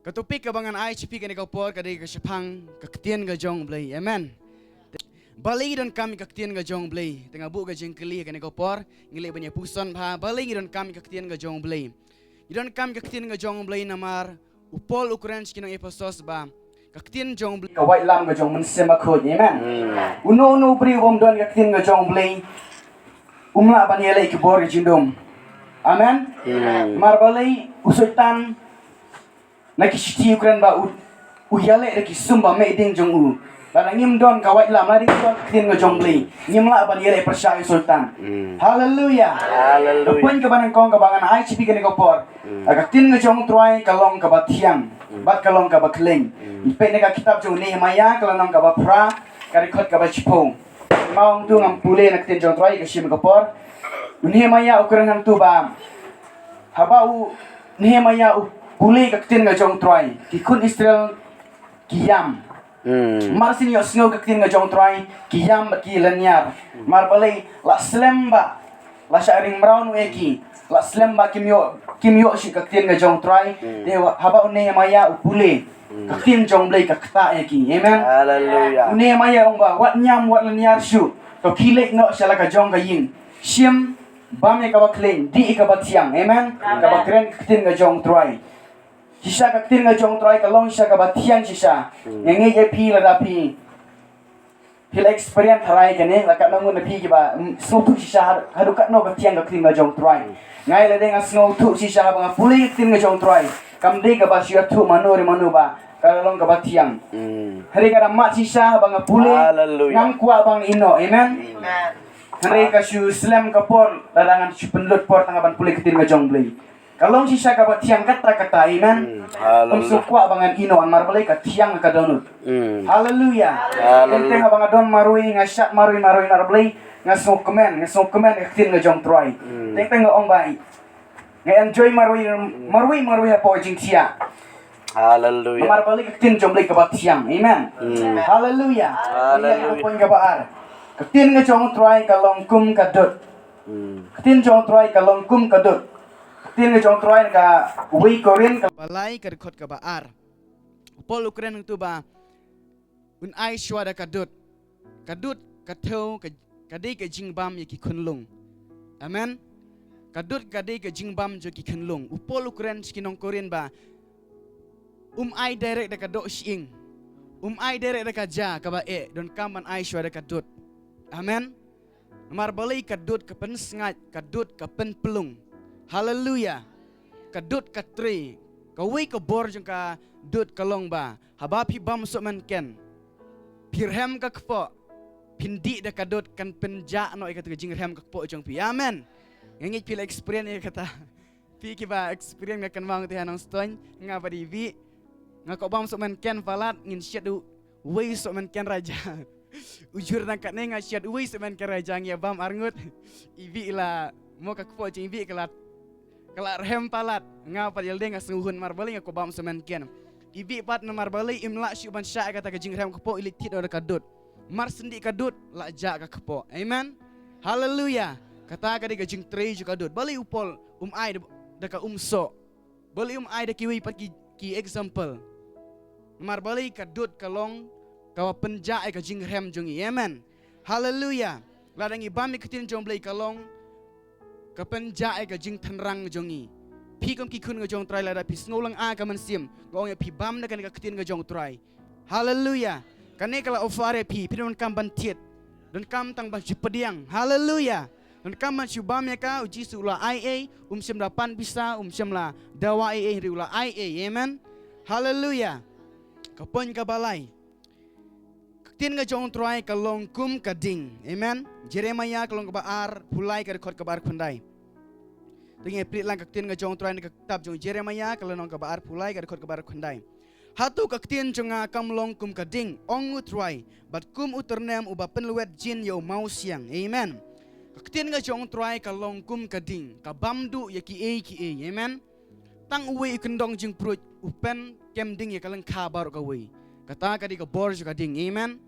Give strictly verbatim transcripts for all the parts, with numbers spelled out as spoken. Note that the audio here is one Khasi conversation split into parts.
Ka topic kaba ngan ai sha phi kane ka por ka dei ka shaphang ka ktien ka jong U Blei. Amen. Balei ngi donkam ïa ka ktien ka jong U Blei? Te nga buh ka jingkylli kane ka por, ngi leh ban ïa puson bha, balei ngi donkam ïa ka ktien ka jong U Blei? Ngi donkam ïa ka ktien ka jong U Blei namar u Paul u kren sha ki nong Ephesos ba ka ktien jong U Blei ka waitlam ka jong Mynsiem Bakhuid. Amen. Uno uno u briew u bym don ïa ka ktien ka jong U Blei um lah ban ïaleh ki bor ki jingdum. Amen. Mar balei? U Soitan na ki shithi u kren ba u, u ïaleh da ki sum ba meh ding jong u. Lada ngim don ka waitlam, lada ngim don ka ktien ka jong U Blei, ngim lah ban ïaleh pyrshah ïa u Soitan. Haleluya. Haleluya. Ka point kaba nyngkong kaba ngan ai sha phi kane ka por, ka ktien ka jong U Trai ka long kaba thiang bad ka long kaba khlaiñ. Peit na ka kitab jong u Nehemaïah, ka lynnong kaba phra, ka dkhot kaba shiphew. Mawng tu ngam pule na ka ktien jong U Trai ka shim ka por. U Nehemaïah u kren hangtu ba haba u Nehemaïah u pule ka ktien ka jong U Trai, ki khun Israel ki ïam. Mar shu ïohsngew ka ktien ka jong U Trai, ki ïam bad ki lynñiar. Mar balei? La slem ba la shah ring mraw noh ïa ki. La slem ba kim ïoh, kim ïoh shuh ka ktien ka jong U Trai. Te haba u Nehemaïah u pule ka ktien jong U Blei ka ktah ïa ki. Amen. Haleluya. U Nehemaïah u ong ba wat ñiam wat lynñiar shuh, to khie leit noh sha la ka jong ka ïing. Shim, bam ïa kaba khlaiñ, dih ïa kaba thiang. Amen. Kaba kren ka ktien ka jong U Trai. Shisha ka ktien ka jong U Trai ka long shisha kaba thiang shisha. Nga ngeit ïa phi lada phi phi la experience tharai kane, la katno ngut na phi kiba sngewthuh shisha haduh katno ka thiang ka ktien ka jong U Trai. Nga ïa lade nga sngewthuh shisha haba nga pule ka ktien ka jong U Trai, kam dei kaba shu ïathuh mano re mano ba ka la long kaba thiang. Hynrei nga da mad shisha haba nga pule, ngam kwah ban ïehnoh. Amen. Hynrei ka shu slem ka por lada ngan shu pynlut por tang ban pule ka ktien ka jong U Blei. Ka long shisha kaba thiang katta katta. Amen. Ym sngewkwah ba ngan ïehnoh, namar balei? Ka thiang ka dohnud. Haleluya. Teng teng haba nga don marwei, nga shad marwei marwei, namar balei? Nga sngewkmen, nga sngewkmen ka ktien ka jong U Trai. Teng teng nga ong ba nga enjoy marwei marwei marwei hapoh jingthiah. Haleluya. Namar balei? Ka ktien jong U Blei kaba thiang. Amen. Haleluya. Haleluya. Ka point kaba ar, ka ktien ka jong U Trai ka long kum ka dud. Ka ktien jong U Trai ka long kum ka dud. Ka ktien ka jong U Trai na ka wei Korinth kaba lai, ka dkhot kaba ar. U Paul u kren hangtu ba un ai shuwa da ka dud. Ka dud, ka thew, ka, ka dei ka jingbam ïa ki khunlung. Amen. Ka dud ka dei ka jingbam jong ki khunlung. U Paul u kren sha ki nong Korinth ba um ai direct da ka doh shyieng. Um ai direct da ka ja kaba eh, donkam ban ai shuwa da ka dud. Amen. Namar balei? Ka dud ka pynsngaid, ka dud ka pynplung. Haleluya. Ka dud ka trei. Kawei ka bor jong ka dud ka long ba haba phi bam sohmynken, phi rhem ka kpoh, phin dih da ka dud, kan pynjah noh ïa kata ka jingrhem ka kpoh jong phi. Amen. Nga ngeit phi la experience ïa kata. Phi kiba experience nga kynmaw nga te ha Nongstoiñ, nga bad i Bih, nga kwah bam sohmynken palat, ngin shet uwei sohmynken raja. Ujor nang katne nga shet uwei sohmynken raja, ngi ïa bam arngut. I Bih la, mo ka kpoh jong i Bih ka la, ka la rhem palat. Nga pat ïalade nga sngewhun, namar balei? Nga kwah bam sohmynken. I Bih pat namar balei? Im lah shuh ban shah kata ka jingrhem kpoh, i leit thied noh da ka dud. Mar shu dih ka dud la jah ka kpoh. Amen. Haleluya. Kata ka dei ka jingtrei jong ka dud. Balei u Paul um ai da, da ka umsoh? Balei um ai da kiwei pat ki, ki example? Namar balei? Ka dud ka long kaba pynjah ïa ka jingrhem jong ngi. Amen. Haleluya. Lada ngi bam ïa ka ktien jong U Blei ka long ka pynjah ïa ka jingtynrang jong ngi. Phi kum ki khun ka jong U Trai, lada phi sngew lynga ka mynsiem, nga ong ïa phi, bam da kane ka ktien ka jong U Trai. Haleluya. Kane ka la offer ïa phi, phi donkam ban thied. Donkam tang ban shu pdiang. Haleluya. Donkam ban shu bam ïa ka. U Jisu u la ai ei, um shym da pan pisa, um shym la dawa ei ei, hynrei u la ai ei. Amen. Haleluya. Ka point kaba lai, ka ktien ka jong U Trai ka long kum ka ding. Amen. Jeremiah ka lynnong kaba arphew lai, ka dkhot kaba arphew khyndai. Te ngin peit lang ka ktien ka jong U Trai na ka kitab jong Jeremiah ka lynnong kaba arphew lai, ka dkhot kaba arphew khyndai. Hato ka ktien jong nga kam long kum ka ding, ong U Trai, bad kum u tyrnem uba pynlwet jin ïa u mawsiang? Amen. Ka ktien ka jong U Trai ka long kum ka ding, ka bam duh ïa kiei kiei. Amen. Tang uwei u kyndong jingpruid u pynkem ding ïa ka lyngkha baroh kawei. Kata ka dei ka bor jong ka ding. Amen.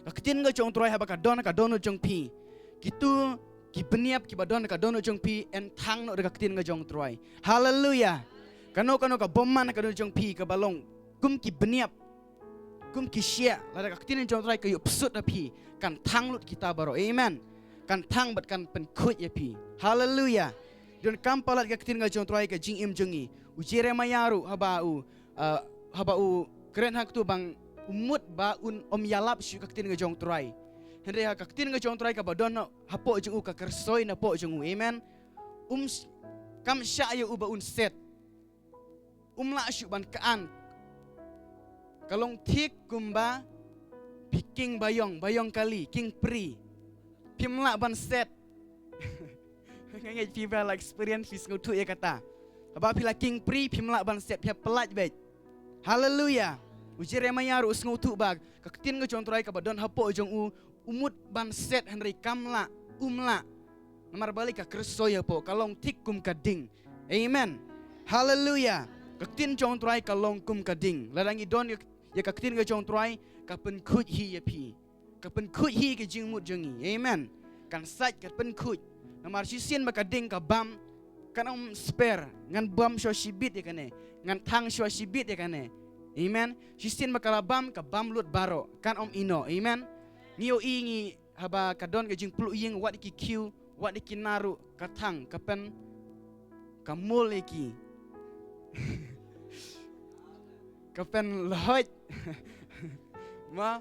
Ka ktien ka jong U Trai haba ka don ha ka dohnud jong phi, kito ki bniap kiba don ha ka dohnud jong phi yn thang noh da ka ktien ka jong U Trai. Haleluya. Kano kano ka bymman ha ka dohnud jong phi kaba long kum ki bniap, kum ki shiah, lada ka ktien jong U Trai ka ïoh bsut ha phi, kan thang lut kita baroh. Amen. Kan thang bad kan pynkhuid ïa phi. Haleluia. Donkam palat ka ktien ka jong U Trai ha ka jingim jong ngi. U Jeremiah ruh haba u, uh, haba u kren hangtu ba u mut ba un ym ïalap shuh ka ktien ka jong U Trai. Hynrei ha ka ktien ka jong U Trai kaba don hapoh jong u ka kyrsoi napoh jong u. Amen. Um s-, kam shah ïa u ba un set. Um lah shuh ban khan. Ka long thik kumba phi king baïong, baïong kali, king pri. Phim lah ban set. Nga ngeit phi ba la experience, phi sngewthuh ïa kata. Haba phi la king pri, phim lah ban set, phi hap pyllait beit. Haleluia. U Jeremiah ruh u sngewthuh ba ka ktien ka jong U Trai kaba don hapoh jong u, u mut ban set hynrei kam lah, um lah. Namar balei? Ka kyrsoi hapoh, ka long thik kum ka ding. Amen. Haleluia. Ka ktien jong U Trai ka long kum ka ding. Lada ngi don ïa ka ktien ka jong U Trai, ka pynkhuid hi ïa phi. Ka pynkhuid hi ka jingmut jong ngi. Amen. Kan sait, ka pynkhuid. Namar shisien ba ka ding ka bam, kan ym spare, ngan bam shuwa shibit ïa kane, ngan thang shuwa shibit ïa kane. Amen. Shisien ba ka la bam, ka bam lut baroh, kan ym ïehnoh. Amen. Ngi ïohi ngi haba ka don ka jingpluh ïing, wat ki khiew, wat ki nar ruh, ka thang, ka pyn, ka mul ïa ki. Ka pynlehoi. Ma,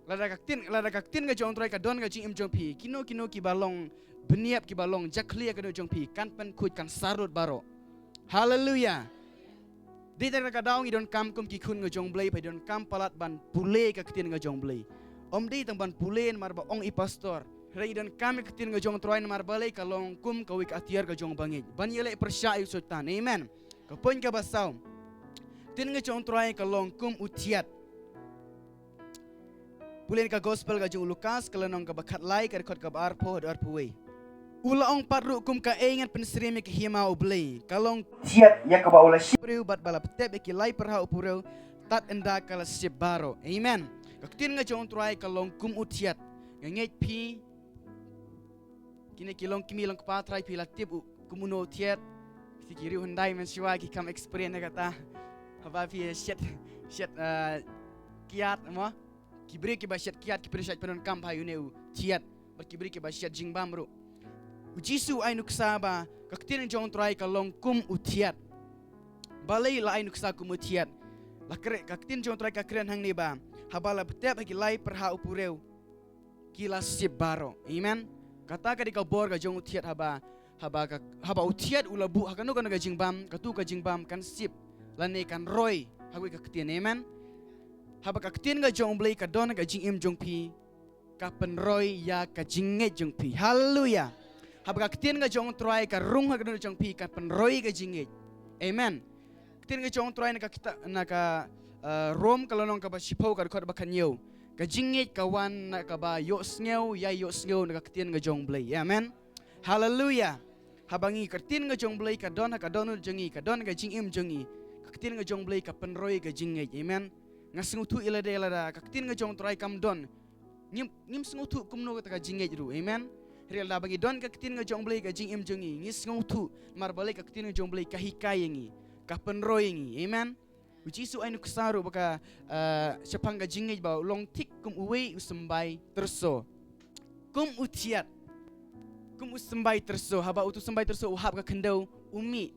lada ka ktien, lada ka ktien ka jong U Trai ka don ha ka jingim jong phi, kino kino kiba long bniap, kiba long jakhlia ha ka dohnud jong phi, kan pynkhuid, kan sar lut baroh. Haleluia. Dei tang kata ka daw ngi donkam kum ki khun ka jong U Blei, phi donkam palat ban pule ka ktien ka jong U Blei. Ym dei tang ban pule namar ba ong i pastor. Hynrei ngi donkam ïa ka ktien ka jong U Trai namar balei? Ka long kum kawei ka atiar ka jong u bangeit ban ïaleh pyrshah ïa u Soitan. Amen. Ka point kaba saw. Ktien ka jong U Trai ka long kum u thiat. Pule na ka gospel ka jong u Lukas, ka lynnong kaba khatlai, ka dkhot kaba arphew haduh arphew wei. U la ong pat ruh, kum kaei ngan pynsyriem ïa ka hima U Blei? Ka long thiat ïa kaba u la shim briew bad ba la btep ïa ki lai pyrha u purew, tad ynda ka la ship baroh. Amen. Ka ktien ka jong U Trai ka long kum u thiat. Nga ngeit phi, kine ki long kmie long kpa, trai phi la tip u kum uno u thiat. Ki, ki riew hyndai mynshuwa ki kam experience ïa kata. Haba phi shet, shet, eh, kiad mo. Ki briew kiba shet kiad ki pynshait pyndonkam bha ïa une u thiat. Bad ki briew kiba shet jingbam ruh. U Jisu u ai nuksa ba ka ktien jong U Trai ka long kum u thiat. Balei la ai nuksa kum u thiat? La kren, ka ktien jong U Trai ka kren hangne ba haba la btep ha ki lai pyrha u purew, ki la ship baroh. Amen. Kata ka dei ka bor ka jong u thiat haba, haba ka, haba u thiat u la buh ha kano kano ka jingbam, katu ka jingbam kan ship lane kan roi ha kawei ka ktien. Amen. Haba ka ktien ka jong U Blei ka don ha ka jingim jong phi, ka pynroi ïa ka jingngeit jong phi. Haleluia. Haba ka ktien ka jong U Trai ka rung ha ka dohnud jong phi, ka pynroi ka jingngeit. Amen. Ktien ka jong U Trai na ka kita-, na ka, eh, Rom ka lynnong kaba shiphew ka dkhot ba khathynñiew. Ka jingngeit ka wan na kaba ïohsngew, ïa ïohsngew na ka ktien ka jong U Blei. Amen. Haleluia. Haba ngi, ka ktien ka jong U Blei ka don ha ka dohnud jong ngi, ka don ha ka jingim jong ngi, ka ktien ka jong U Blei ka pynroi ka jingngeit. Amen. Nga sngewthuh ïa lade lada ka ktien ka jong U Trai kam don, ngim, ngim sngewthuh kumno kata ka jingngeit ruh. Amen. Hynrei lada ba ngi don ka ktien ka jong U Blei ha ka jingim jong ngi, ngi sngewthuh namar balei? Ka ktien ka jong U Blei ka hikai ïa ngi, ka pynroi ïa ngi. Amen. U Jisu u ai nuksa ruh ba ka, eh, shaphang ka jingngeit ba u long thik kum uwei u symbai tyrso. Kum u thiat. Kum u symbai tyrso, haba utu u symbai tyrso u hap ka khyndew, u mih.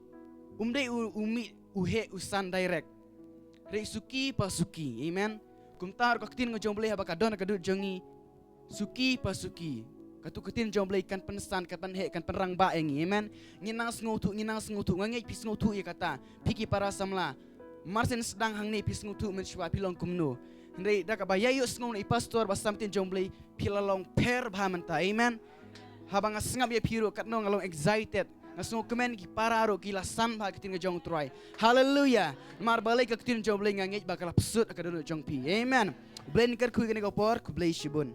Um dei u, u mih, u heh, u san direct. Hynrei suki pa suki. Amen. Kumta ruh ka ktien ka jong U Blei haba ka don ha ka dohnud jong ngi, suki pa suki. Katu ka ktien jong U Blei kan pynsan, kan pynheh, kan pynrangbah ïa ngi. Amen. Ngi nang sngewthuh, ngi nang sngewthuh. Nga ngeit phi sngewthuh ïa kata. Phi ki para samla, mar shen sdang hangne phi sngewthuh mynshuwa phi long kumno. Hynrei da kaba ïa ïohsngew na i pastor ba sam ktien jong U Blei, phi la long pher bha mynta. Amen. Haba nga sngap ïa phi ruh katno nga long excited. Nga sngewkmen ki para ruh ki la san bha ka ktien ka jong U Trai. Haleluia. Namar balei? Ka ktien jong U Blei nga ngeit ba ka la bsut ha ka dohnud jong phi. Amen. U Blei un kyrkhu ïa kane ka por, khublei shibun.